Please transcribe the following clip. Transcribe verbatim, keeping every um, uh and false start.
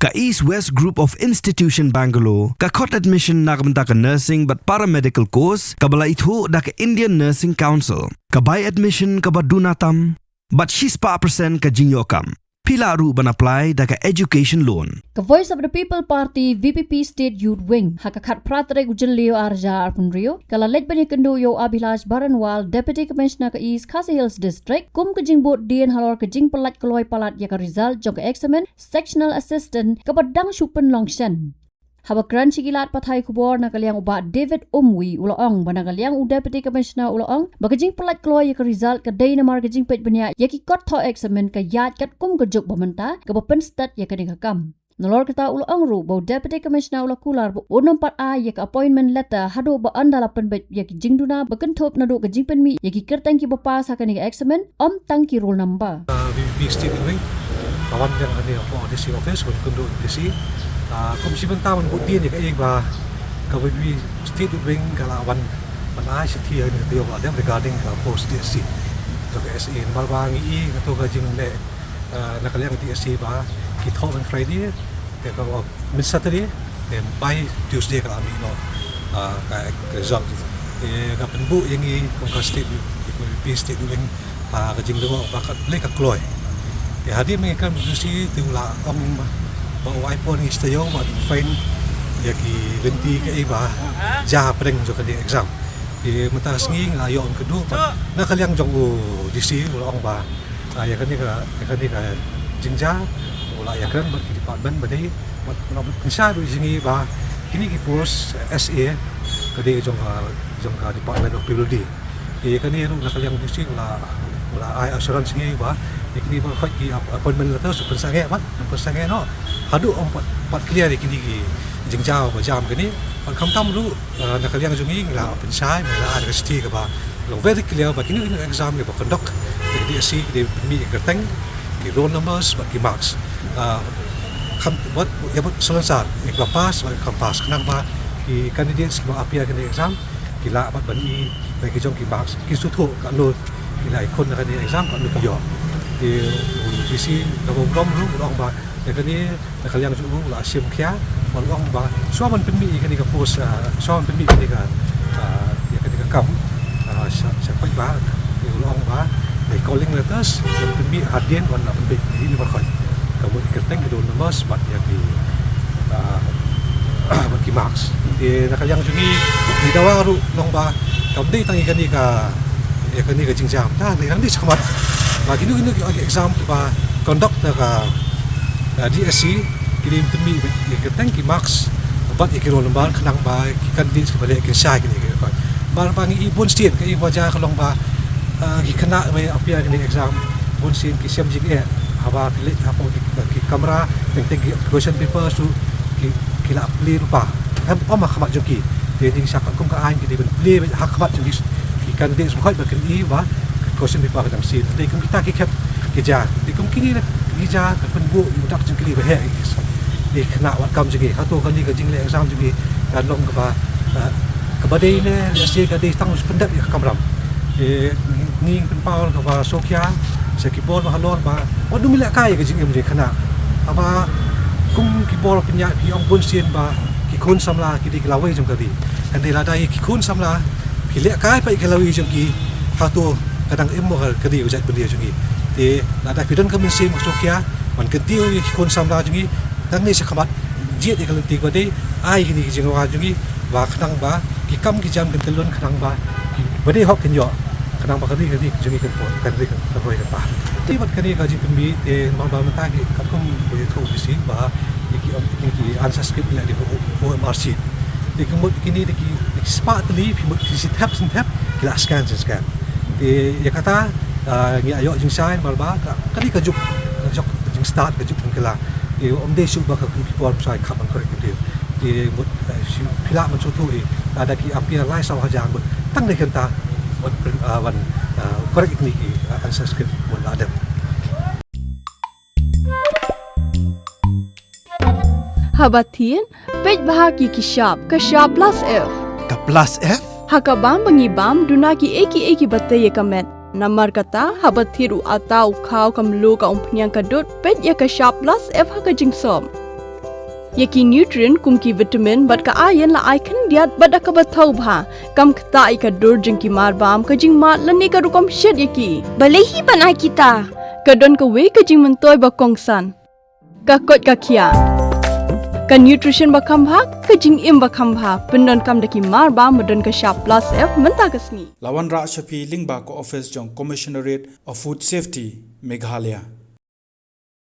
Ka East West Group of Institution Bangalore ka khot admission na ka bynta ka nursing bad paramedical course kaba la ithuh da ka Indian Nursing Council. Ka bai admission kaba duna tam bad shispah percent ka jingïoh kam. Phi lah ruh ban apply da ka education loan. Ka Voice of the People Party, V P P State Youth Wing, ha ka khatphra tarik u Jylliew arhajar arphew hynriew, ka la leit ban ïakynduh ïa u Abhilash Baranwal, Deputy Commissioner ka East Khasi Hills District, kum ka jingbud dien halor ka jingpyllait kloi palat ïa ka result jong ka eksamin Sectional Assistant kaba dang shu pynlong shen. Haba kren sha ki lad pathai khubor na ka liang u Bah David Umwi u la ong ba na ka liang u Deputy Commissioner u la ong ba ka jingpyllait kloi ïa ka result ka dei namar ka jingpeit bniah ïa ki kot thoh eksamin ka ïaid katkum ka juk ba mynta kaba pynstet ïa kane ka kam. Nalor kata u la ong ruh ba u Deputy Commissioner u la kular ba un ym pat ai ïa ka appointment letter haduh ba ynda la pynbeit ïa ki jingduna ba kynthup naduh ka jingpynmih ïa ki kyrteng kiba pass ha kane ka eksamin, ym tang ki roll number. Uh, V P P State Youth Wing, ka wan biang hangne hapoh D C office, wan kynduh D C. Uh, kum shi bynta ban bud dien ïa kaei ba ka V P P State Youth Wing ka la wan ban ai shithi ha kane ka taïew ba la dep regarding ka post D S C jong ka S A. Namar ba ngi i kato ka jingleh, uh, na ka liang D S C ba ki thoh on Friday, te ka, uh, mid Saturday, then by Tuesday ka la mih noh, uh, ka, ka result. Te ka pynbun ïa ngi kum ka state, kum ka state, uh, ka jinglyngngoh ba ka leh ka kloi. Te hadien ba ngi kren bad u D C te u la ong ba, ba u ai por ngi shi taïew ba dei ban find ïa ki lynti kaei ba jia hapdeng jong kane ka exam. Te mynta ka sngi ngi la ïoh ban kynduh bad na ka liang jong u D C u la ong ba, ah, ïa kane ka, ïa kane ka jingjia u la ïakren bad ki department ba dei, bad u la pynshai ruh ïa ngi ba kine ki post S A ka dei jong ka, jong ka Department of P W D. Te kane ruh na ka liang D C u la, u la ai assurance ïa ngi ba ïa kine ba khot ki app-, appointment letter, shu pynsangeh bad pynsangeh noh haduh ym pat, pat clear ïa kine ki jingjia ba jam kane. Bad khamtam ruh, uh, na ka liang jong ngi ngi la pynshai, ngi la ai ka shithi kaba long very clear ba kine, kine exam kiba conduct da ka D S C ki dei ban pynmih ïa ki kyrteng, ki roll numbers bad ki marks. Uh, kham, bad ïa bad salonsar ïa kiba pass bad kiba kham pass, khnang ba ki candidates kiba appear ha kane ka exam ki lah bad ban i ba ki jong ki marks, kin sngewthuh katno ki la ïakhun ha kane ka exam, katno ki ïoh. Te u D C kaba burom ruh u ong ba ïa kane na ka liang jong u la shim khia, u la ong ba shuwa ban pynmih ïa kane ka post, ah, shuwa ban pynmih ïa kane ka, ah, ïa kane ka kam, ah, sha, sha paidbah, u la ong ba ïa ki calling letters ban pynmih hadien ban la pynbeit ïa kine ba khot, ka mut ïa ki kyrteng, ki roll numbers bad ïa ki, ah, bad ki marks. Te na ka liang jong ngi ngi dawa ruh long ba kam dei tang ïa kane ka, ïa kane ka jingjia, tang dei, tang dei shakhmat ba kino kino ki exam kiba conduct da ka, uh, D S C ki dei ban pynmih ïa ki kyrteng, ki marks bad ïa ki roll number khnang ba ki candidates kiba leh kin shai kine ki, namar ba ngi i bunsien kaei ba jia ka long ba, uh, ki khynnah ba appear kine exam bunsien ki shem jingeh haba ki leit hapoh ki, ki kamra, teng teng ki question paper ruh ki, ki la plie lypa, em, ym ha khmat jong ki. Te ngi sngewthuh katkum ka aiñ ki dei ban plie ha khmat jong ki, ki candidates ba khot ba kin i ba ka question paper ka dang sien. Te kum kita ki khep ki jia. Te kum kine ki jia ka pynbun ïa u dak jingkylli ba heh ïa ki khynnah wad kam jong ngi. Hato kane ka jingleh exam jong ngi kan long kaba, eh, kaba dei ne lehse ka dei tang ban pyndep ïa ka kamram. Te ngi pynpaw kaba sngewkhia sha ki bor ba halor ba wat dum lehkai ïa ka jingim jong ki khynnah. Haba kum ki bor pynïaid phi ong bunsien ba ki khun samla ki dei ki lawei jong ka ri. Hynrei lada ïa ki khun samla phi lehkai pat ïa ki lawei jong ki, hato ka dang im mo ka ri ka jaitbynriew jong ngi? Te lada phi don ka mynsiem ka sngewkhia ban kyntiew ïa ki khun samla jong ngi, nangne shakhmat jied ïa ka lynti ba dei, ai kine ki jingrwai jong ngi ba khnang ba ki kam ki jam kin kyllon, khnang ba kiba dei hok kin ïoh, khnang ba ka ri ka ri jong ngi kan poi, kan ri kan roi kan par. Te bad kane ka jingpynmih te namar ba mynta ki katkum ba ïathuh U D C ba ïa ki, ïa ki answer script ngi la dei ha O M R sheet. Te ka mut kine da ki, da ki spah tylli, phi mut ki shi thep shi thep ki la scan shi scan. Te ïa kata, ah, ngi ïoh jingshai namar ba ka, ka dei ka juk, ka juk jingstad, ka juk jingkylla. Te ym dei shuh ba ka kum ki por mynshwa kham ban correct ïa ki. Te mut, eh, shu phi lah ban sngewthuh ïa, lada ki appear lai saw hajar mut tang dei kynta ban, ah, ban, ah, correct ïa kine ki, ah, answer script mut la dep. Haba thied, peit bha ki, ki shap, ka shap plus F. Ka plus F? Ha ka bam ba ngi bam, duna kiei kiei kiba tei ïa ka met. Namar kata, haba thied u atta, u khaw, ka mluh, ka umphniang, ka dud, peit ïa ka shap plus F ha ka jingsop. Ïa ki nutrient kum ki vitamin bad ka iron la ai khyndiat bad da kaba thaw bha, kam ktah ïa ka dur jong ki marbam, ka jingmad lane ka rukom shet ïa ki. Balei hi ban ai kita? Ka don kawei ka jingmyntoi ba kongsan. Ka koit ka khiah. Ka nutrition ba kham bha, ka jingim ba kham bha, pyndonkam da ki marbam ba don ka shap plus F mynta ka sngi. La wanrah sha phi lyngba ka office jong Commissionerate of Food Safety, Meghalaya.